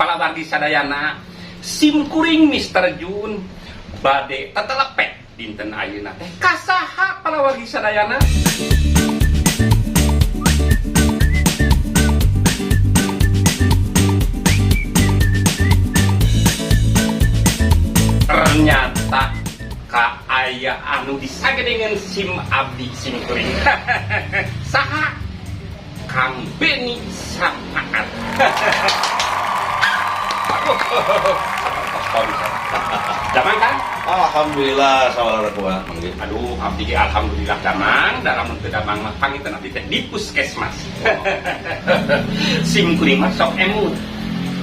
Palawargi sadayana, sim kuring Mr. Jun bade tetelepek dinten ayeuna teh kasaha, palawargi sadayana? Ternyata ka aya anu disagedengeun sim abdi, sim kuring. Saha? Kang Beni Sapaat. Aduh, damang, kan? Alhamdulillah, saudara kuat manggil. Aduh, abdi ge alhamdulillah damang. Dalam teu damang mah panginten abdi teh di puskesmas. Sim kuring mah sok emut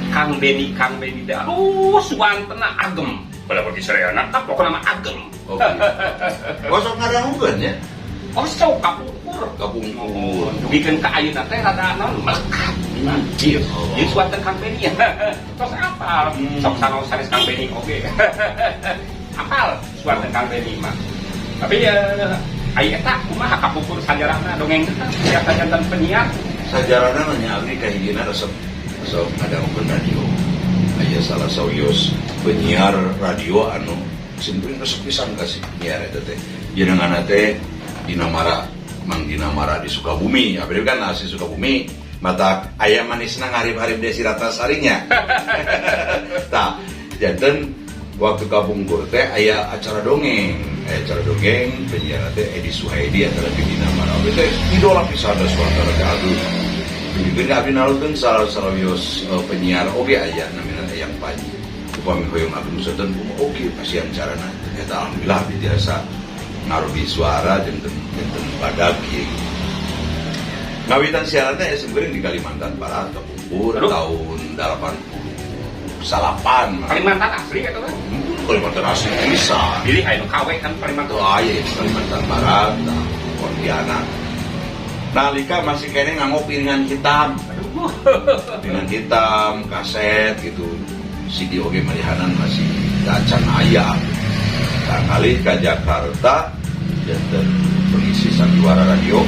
Kang Beni. Kang Beni teh, aduh, suantena agem. Palawargi sadayana, ah, pokokna mah agem. Oke. Kosong ngadangukeun ya? Oh, sok kapungkur. Kapungkur. Dugikeun ka ayeuna teh rada naon, melekat. Iya. Ieu suanten Kang Beni ya. Tos apal. Sok sanaos sanes Kang Beni oge. Apal suanten Kang Beni mah. Tapi ya aya eta kumaha kapungkur sajarahna dongeng teh biasa janten penyiar? Sajarahna nya abdi kahijina resep resep ngadangukeun radio. Aya salah sawios penyiar radio anu simkuring resep pisan ka si penyiar eta teh. Jenenganna teh Dinamara, Mang Dinamara di Sukabumi. Abdi kan asli Sukabumi. Mata aya manisna ngarip-arip Desi Ratnasarinya. Tah, janten waktu kapungkur teh aya acara dongeng, aya acara dongeng, penyiar teh Edi Suhaidi atau di Dinamara. Abdi teh idola pisan da suara teh, aduh. Dugikeun ka abdi nalutkeun salah sawios penyiar oge aya namina Eyang Panji. Upami hoyong abdi musoten kumaha, oge pasian carana. Ternyata alhamdulillah abdi tiasa ngarubi suara janten janten badag ieu. Ngawitan siaran teh simkuring di Kalimantan Barat kapungkur. Aduh. Tahun 89. Kalimantan asli eta teh? Kalimantan asli bisa. Pilih aya nu KW kan Kalimantan. Itu aya Kalimantan Barat, nah, Pontianak. Nalika masih kene nganggo piringan hitam. Aduh. Piringan hitam, kaset gitu. CD oge malihanan masih acan aya. Nah, kali ke Jakarta janten pengisi sandiwara radio.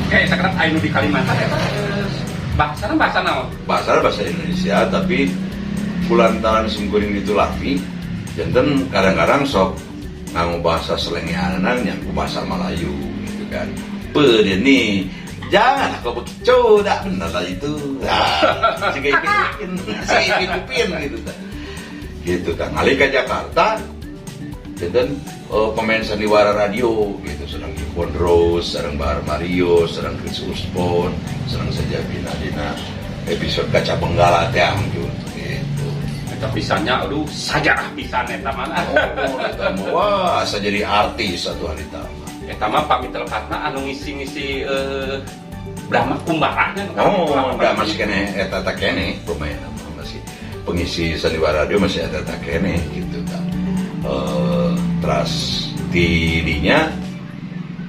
Kayak sakedap aya nu di Kalimantan eta bahasana bahasa naon? Bahasa bahasa Indonesia, tapi kulantaran simkuring itu lami janten kadang-kadang sok nganggo bahasa selengeanan yang bahasa Melayu gitu kan. Pe dia nih, jangan kau begitu, tak benar lah itu. Nah, si Ipin Upin, si Ipin Upin gitu kan. Gitu kan. Ngalih ke Jakarta janten pemain sandiwara radio gitu, sedang Yvonne Rose, sedang Bahar Mario, sedang Chris Usbon, sedang saja bina dina episode Kaca Benggala teh gitu. Gitu. Eta pisannya, aduh, sajarah pisan eta mah. Oh, eta mah, wah, asa jadi artis satu hari mah. Eta mah pami telepatna anu ngisi-ngisi Brahma Kumbara nya. Oh, enggak, masih kene eta tak kene pemain mah, masih pengisi sandiwara radio masih eta tak kene gitu kan. Terus tidinya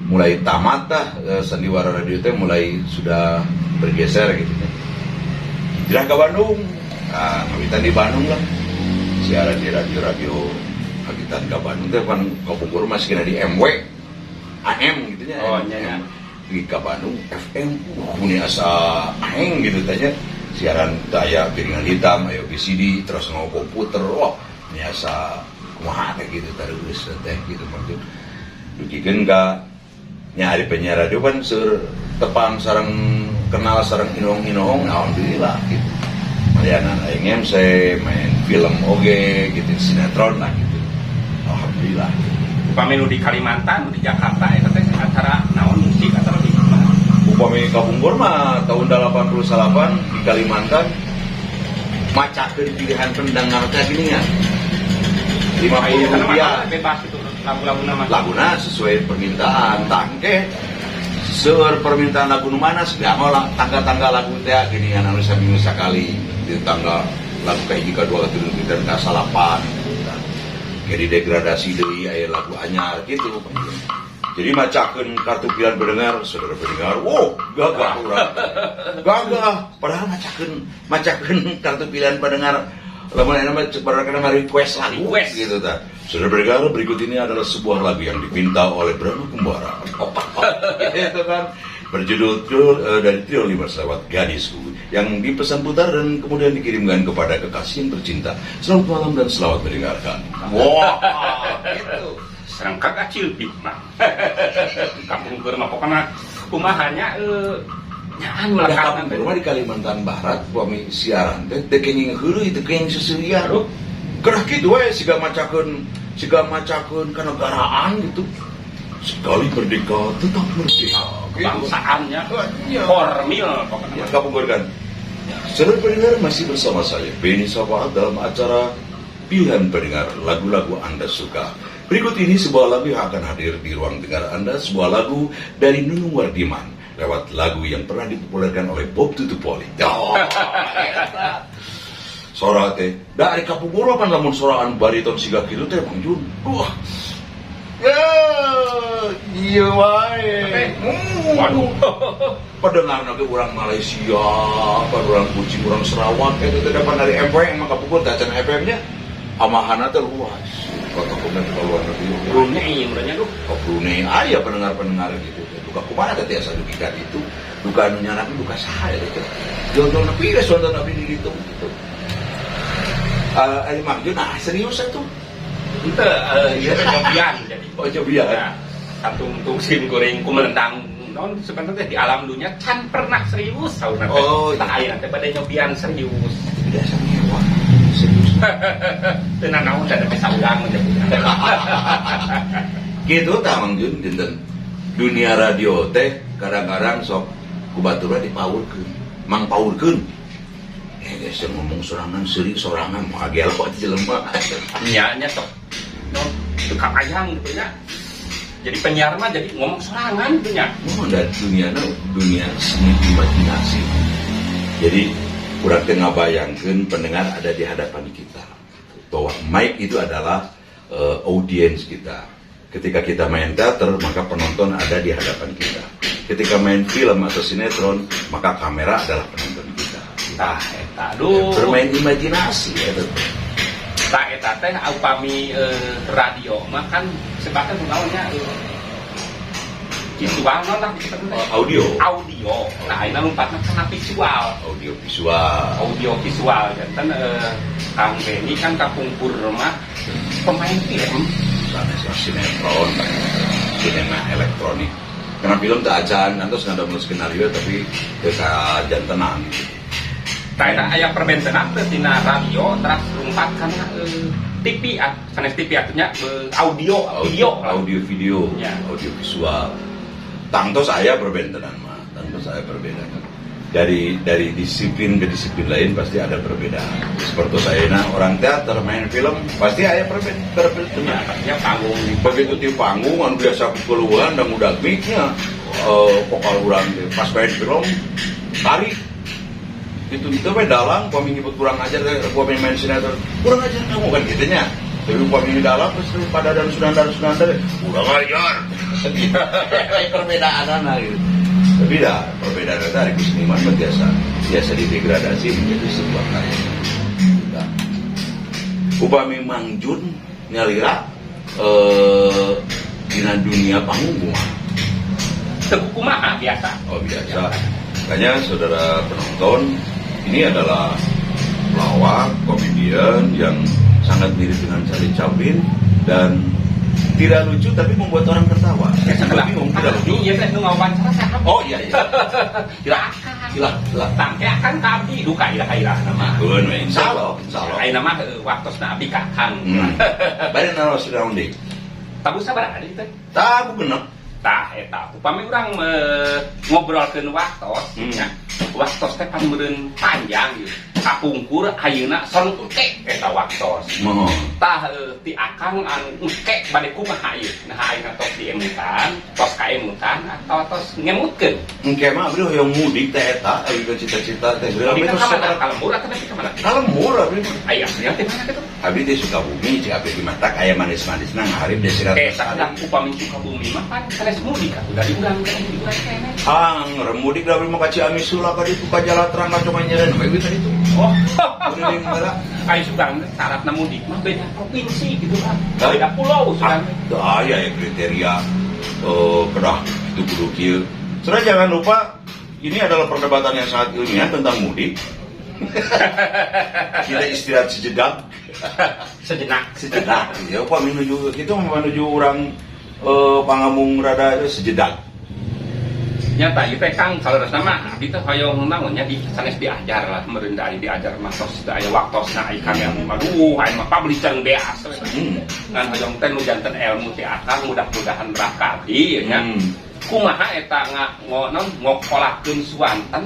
mulai tamat tah sandiwara radio teh, mulai sudah bergeser gitu ya. Hijrah ke Bandung. Nah, ngawitan di Bandung lah. Siaran di radio-radio ngawitan ke Bandung teh kan kapungkur masih kena di MW AM gitu nya. Oh, nya, nya. Di ke Bandung FM, muni asa aheng gitu tanya. Siaran daya piringan hitam, ayo VCD, terus nganggo komputer, wah, ini asa kumaha teh gitu terus teh gitu maksud. Dugikeun ka nyari penyiar radio kan seur tepang sareng kenal sareng inohong-inohong, alhamdulillah gitu. Malianan aing MC, main film oge gitu, sinetron lah gitu. Alhamdulillah. Upami nu di Kalimantan, nu di Jakarta eta teh acara naon, musik atau lebih kumaha? Upami kapungkur mah tahun 88 di Kalimantan macakeun pilihan pendengar teh gini ya. 50 Ayeuna mah rupiah. Bebas itu lagu-lagu nama. Laguna sesuai permintaan tangke. Seur permintaan lagu nu mana segala lah tangga-tangga lagu teh gini kan, anu saminggu sekali di tangga lagu kahiji, kadua, katilu, dan kasalapan gitu kan. Kayak didegradasi deui aya lagu anyar gitu. Jadi macakeun kartu pilihan pendengar, saudara pendengar, wow, gagah urang. Gagah, padahal macakeun macakeun kartu pilihan pendengar, lamun aya mah padahal kana request lagu Request. Gitu ta. Saudara pendengar, berikut ini adalah sebuah lagu yang dipinta oleh Brahma Kumbara. Gitu kan. Berjudul Trio, dari Trio Limers lewat Gadisku yang dipesan putar dan kemudian dikirimkan kepada kekasih yang tercinta. Selamat malam dan selamat mendengarkan. Wah, gitu. Serangkak acil bih mah. Kapungkur mah pokoknya kumaha nya nyaan Da melekat. kapungkur mah di Kalimantan Barat upami siaran teh teu kenging heureuy, teu kenging seserian. Aduh. Kedah kitu we siga macakeun kenegaraan gitu. Sekali merdeka tetap merdeka. Gitu. Kebangsaannya Iya. formil pokoknya. Ya, kapungkur kan. Saudara pendengar, masih bersama saya Benny Safaat dalam acara Pilihan Pendengar, lagu-lagu Anda suka. Berikut ini sebuah lagu yang akan hadir di ruang dengar Anda, sebuah lagu dari Nunung Wardiman lewat lagu yang pernah dipopulerkan oleh Bob Tutupoli. Oh, eta. Sora teh, da ari kapungkur kan lamun soraan bariton siga kitu teh, Bang Jun. Wah. Ya, iya wae. Waduh. Pendengar ge urang Malaysia, apa urang Kucing, urang Sarawak, itu teh dapat dari FM mah kapungkur teh acan FM-nya. Amahana teh luas. Kota komen ke luar negeri. Brunei urangnya tuh. Ke Brunei aya pendengar-pendengar gitu. Duka kumaha teh tiasa dugi ka ditu. Duka anu nyanak duka saha ya teh. Jauh-jauh nepi geus nonton abdi di ditu gitu. Ari Mang Jun, nah serius atuh. Ente ieu teh nyobian jadi. Oh, cobian. Ya, satu sim goreng ku melendang non sebenarnya di alam dunia can pernah serius saurna teh. Oh, iya. Tah aya teh pada nyobian serius. Tapi dasar mewah. Serius. Teu nanaon da teh saurang menyebutna. Gitu tah Mang Jun, dinten dunia radio teh kadang-kadang sok ku batur dipaurkeun, mangpaurkeun. Geus ngomong sorangan, seuri sorangan, moal gelo jelema. Nya nya sok non teu kabayang gitu nya. Jadi penyiar mah jadi ngomong sorangan gitu nya. Oh, dan dunia dunia seni imajinasi. Jadi urang teh ngabayangkeun pendengar ada di hadapan kita. Bahwa mic itu adalah audiens kita. Ketika kita main teater, maka penonton ada di hadapan kita. Ketika main film atau sinetron, maka kamera adalah penonton kita. Tah eta aduh. Bermain imajinasi eta teh. Tah eta teh upami radio mah kan sebabnya naonnya visual non lah disebutna teh. Audio. Audio. Nah, ayeuna lompatna kana visual. Audio visual. Audio visual janten Kang Benny kan kapungkur mah pemain film. Sanes sinetron, sinema elektronik. Karena film teu acan, nanti ngadamel skenario tapi teu kajantenan gitu. Tah eta aya perbentenan teh tina radio terus lompat kana TV ah, sanes TV atunya audio, video lah. Audio video, Ya. audio visual. Tangtos aya perbentenan mah, tangtos aya perbedaan. Dari disiplin ke disiplin lain pasti ada perbedaan. Seperti saya nah, orang teater main film pasti ada perbedaan. Ya, pastinya panggung. Begitu di panggung anu biasa keluhan dan udah mic-nya vokal urang teh. Pas main film tarik itu we dalang upami nyebut kurang ajar teh, upami main sinetron kurang ajar kamu kan gitu nya, tapi upami dalang terus pada dan Sunandar Sunandar kurang ajar, perbedaan gitu. Tapi dah perbedaan itu dari seniman mah biasa biasa didegradasi menjadi sebuah karya. Nah, upami Mang Jun nyalira dina dunia panggung kumaha? Teu kumaha, biasa. Oh, biasa. Makanya saudara penonton, ini adalah pelawak, komedian yang sangat mirip dengan Charlie Chaplin dan tidak lucu tapi membuat orang tertawa. Saya juga bingung, tidak lucu. Iya teh nu ngawawancara saha? Oh iya iya. Gila, gila, gila. Tangke akan ka abdi duka ilah-ilah nama. Keun we, insya Allah, insya Allah. Ayeuna mah waktosna abdi ka Kang. Bade naros naon deui? Tabuh sabaraha deui teh? Tabuh genep. Tah eta upami urang ngobrolkeun waktos nya. Waktos teh pan meureun panjang ieu. Kapungkur ayeuna sareng engke eta waktos. Mohon. Tah ti akang anu engke bade kumaha ieu? Nah, ayeuna tos diemutan, tos kaemutan atau tos ngemutkeun? Engke mah abdi hoyong mudik teh eta, abdi cita-cita teh. Mudik Abdi ka tos mana? Ka lembur atau nepi ka mana? Ka lembur abdi mah. Aya aslinya teh mana kitu? Abdi teh Sukabumi, cik abdi di matak aya manis-manisna ngaharip desi Sakedap upami Sukabumi mah pan sanes mudik atuh dari urang teh di urang keneh. Hang, mudik da abdi mah ka Ciamis heula ka ditu ka Jalatrang ka Comanjeren we ka ditu. Oh, Keliling heula. ayo sugan syaratna mudik mah beda provinsi gitu kan. Hah? Beda pulau Ah, sugan. teu aya ya kriteria kedah itu kudu kieu. Saudara, jangan lupa, ini adalah perdebatan yang sangat ilmiah tentang mudik. Kita istirahat sejenak. Sejenak. Sejenak. Ya, Pak, menuju itu menuju orang pangamung rada itu sejedak. Nyata ieu teh, Kang, saleresna mah abdi teh hoyong naon nya, di sanes diajar lah meureun, da ari diajar mah tos teu aya waktosna, ai kami aduh, aya mah publish sareng beas. Ngan hoyong teh nu janten ilmu ti akang, mudah-mudahan berkah abdi nya. Kumaha eta nga ngo naon ngokolakeun suanten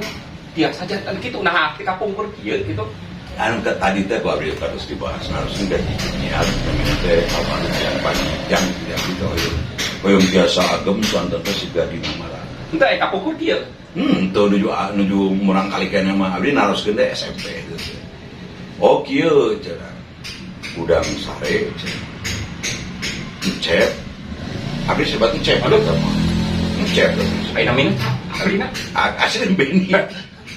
tiasa janten kitu, nah abdi kapungkur kieu gitu. Anu tadi teh ku abdi harus dibahas, harusnya gaji penyiar namanya teh almarhum yang panjang tidak gitu, hoyong hoyong biasa agem suanten teh siga dina marana. Henteu, aya kapungkur kieu. Tuh nuju nuju murang kali keneh mah abdi naroskeun teh SMP gitu. Oh, kieu cenah. Gudang sare cenah. Encep. Abdi sebat encep. Aduh. Eta mah. Encep. Aya namina abdina. Asli Beni.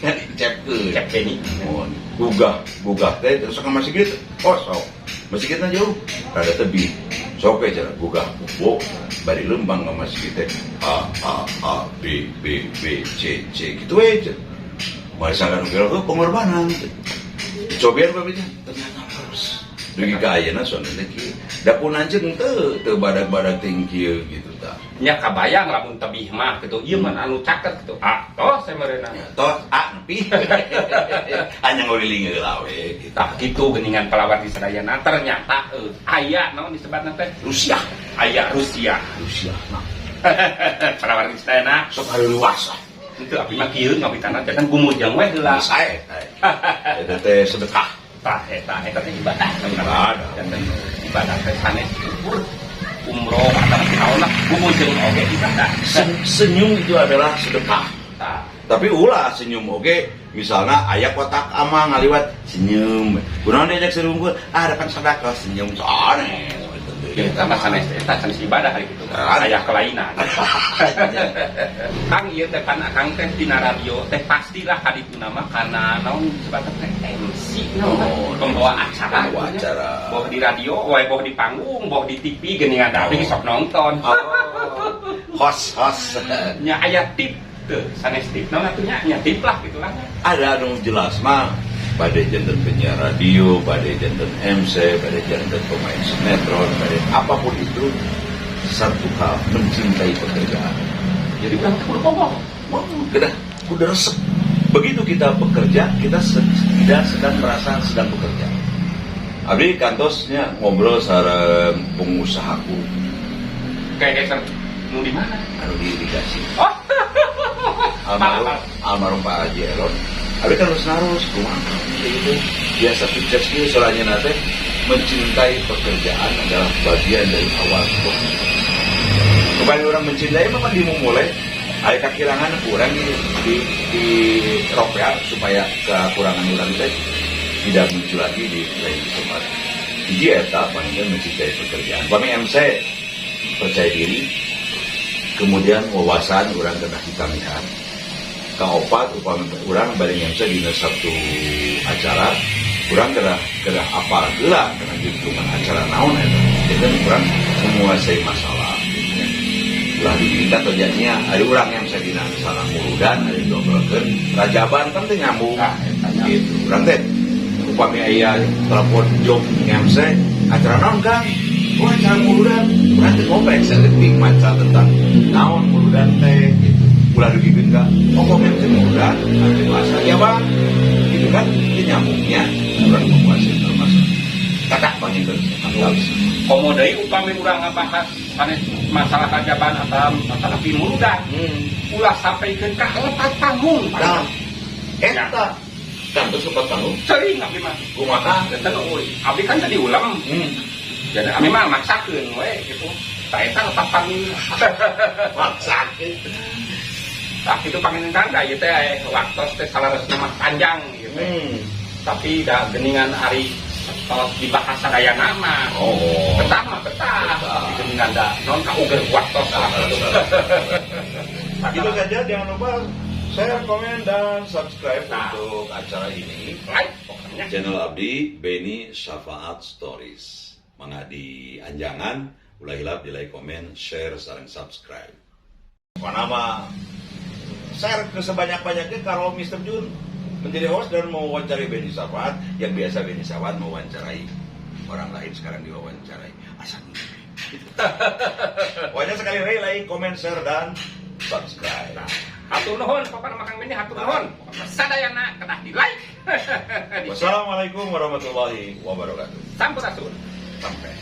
Ngan encepkeun. Cep Beni. Oh, gugah, gugah teh terus ke masjid. Oh, sok. Masjidna jauh. Rada tebih. Sok we cenah gugah bobo bari lembang ke masjid teh. A A A B B B C C gitu we cenah. Mari sangkan oh, pengorbanan. Cobian babe teh ternyata terus. Dugi ka ayeuna soalnya teh kieu. Da pun anjeun teu teu badag-badag ting kieu gitu tah. Nya kabayang lamun tebih mah gitu, ieu mah anu caket gitu, ah toh saya meureunna. Ya, toh A nepi. Hanya nguriling heula we gitu. Tah gitu geningan pelawat di sadayana, ternyata aya naon disebutna teh? Rusia. Aya Rusia. Rusia. Nah, pelawat di sadayana. Sok luas ah. Itu abdi mah kieu ngawitana janten gumujeng we heula. Sae. Eta teh sedekah. Tah eta eta teh ibadah. Ibadah. Janten ibadah teh sanes ukur umroh atau naon lah, gumujeng oge ibadah. Senyum itu adalah sedekah. Tah. Tapi ulah senyum oge, misalnya aya kotak ama ngaliwat senyum. Kunaon diajak senyum? Ah, ada kan sedekah senyum sanes. Ya, eta mah sanes, eta sanes ibadah hari gitu. Ah. Aya kelainan. Kang, ieu teh pan akang teh dina radio teh pastilah kadituna mah kana naon disebutna teh MC naon lah. Oh, pembawa acara. Pembawa gitu nya. acara. Boh di radio, wae boh di panggung, boh di TV geuningan da abdi Oh. sok nonton. Oh. Host, host. Nya aya tip teu, sanes tip naon atuh nya, nya tip lah gitu lah nya. Ada anu jelas mah bade janten penyiar radio, bade janten MC, bade janten pemain sinetron, bade apapun itu, satu hal, mencintai pekerjaan. Jadi urang teh kudu ngomong. Mau udah, udah resep. Begitu kita bekerja, kita tidak sedang merasa sedang bekerja. Abdi kantosnya ngobrol sareng pengusahaku. Kayak geser nu di mana? Anu di irigasi. Oh. Almarhum, Pak. Almarhum Pak Haji Elon. Abdi kan harus narus, kumaha gitu. Biasa sukses kieu soalnya nate mencintai pekerjaan adalah bagian dari awal sebuah. Kepada orang mencintai memang dimulai aya kakirangan kurang di ropea supaya kekurangan orang itu tidak muncul lagi di lain kesempatan. Hiji eta paling mencintai pekerjaan. Kami MC percaya diri, kemudian wawasan orang kena ditamihan. Kaopat, upami urang bari MC dina satu acara, urang kena kena apal heula kena juntrungan acara naon eta. Jadi urang menguasai masalah gitu ya. Ulah diminta terjadinya ada orang yang saya dina misalnya muludan ada diobrolkeun rajaban kan teh nyambung. Nah, eta nya. Gitu urang teh upami aya telepon job MC acara naon, Kang? Oh, acara muludan. Urang teh ngobrol saeutik maca tentang naon muludan teh gitu, ulah dugikeun ka oh kok MC muludan nanti bahasa ya bang gitu kan, itu nyambungnya urang menguasai termasuk kata panginten mantap. Komo deui upami urang ngabahas sanes masalah rajaban atau masalah pimuludan. Ulah sampaikeun ka lepat panggung. Nah, eta kan terus lepat panggung. Sering abdi mah. Kumaha? Janten euy, abdi kan tadi ulam. Jadi abdi mah maksakeun we gitu. Tah eta lepat panggung. Maksakeun. Tah kitu panginten, Kang, da ieu teh waktos teh salaresna mah panjang gitu. Tapi da geningan ari tos dibahas sadayana mah. Oh. Betah mah betah. Betah. Tapi geningan da non kauger waktos lah gitu. Gitu saja, jangan lupa share, komen, dan subscribe Nah. untuk acara ini. Like pokoknya. Channel Abdi Beni Syafaat Stories. Mangga di anjangan, ulah hilap di like, komen, share, sareng subscribe. Panama. Share ke sebanyak-banyaknya kalau Mr. Jun menjadi host dan mewawancarai Benny Safaat, yang biasa Benny Safaat mewawancarai orang lain, sekarang diwawancarai. Asa gitu. Pokoknya sekali lagi like, comment, share, dan subscribe. Hatur nuhun pokokna mah, Kang Benny, hatur nuhun. Pokokna sadayana kedah di like. Di share. Wassalamualaikum warahmatullahi wabarakatuh. Sampurasun. Sampai.